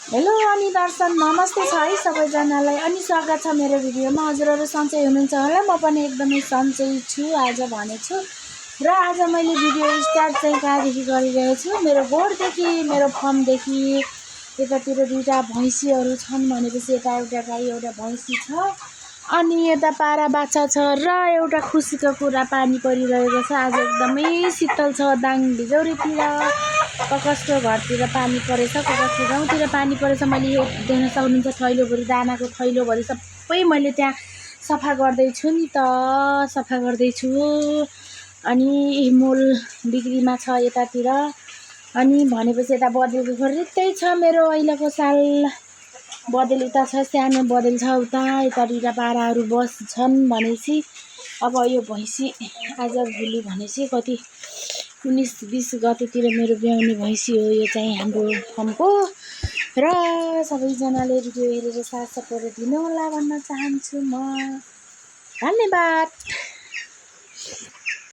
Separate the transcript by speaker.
Speaker 1: Hello अनि दर्शन नमस्ते छ है सबैजनालाई अनि स्वागत छ मेरो भिडियोमा। हजुरहरू सन्चै हुनुहुन्छ होला, म पनि एकदमै सन्चै छु आज भनेछु। र आज मैले भिडियो स्टार्ट चाहिँ कहाँदेखि गरिरहेको छु, मेरो गोठदेखि, मेरो फर्मदेखि। यतातिर दुईवटा भैँसीहरू छन् भनेपछि यता एउटा गाई एउटा भैँसी छ, अनि यता पारा बाछा छ। र एउटा खुसीको कुरा, पानी परिरहेको छ आज, एकदमै शीतल छ दाङ बिजौरीतिर। कसको घरतिर पानी परेछ, कसको गाउँतिर पानी परेछ मैले यो देख्न सक्नुहुन्छ। थैलोभरि दानाको थैलोभरि सबै मैले त्यहाँ सफा गर्दैछु नि त, सफा गर्दैछु। अनि मोल बिक्रीमा छ यतातिर। अनि भनेपछि यता बदेलको खरिदै छ मेरो अहिलेको साल। बदेल उता छ, सानो बदेल छ उता, यतातिर पाराहरू बस्छन् भनेपछि। अब यो भैँसी आज भोलि भनेपछि कति 19-20 गतेतिर मेरो ब्याउने भैँसी हो यो चाहिँ हाम्रो फर्मको। र सबैजनाले भिडियो हेरेर साथ सपोर्ट दिनु होला भन्न चाहन्छु म। धन्यवाद।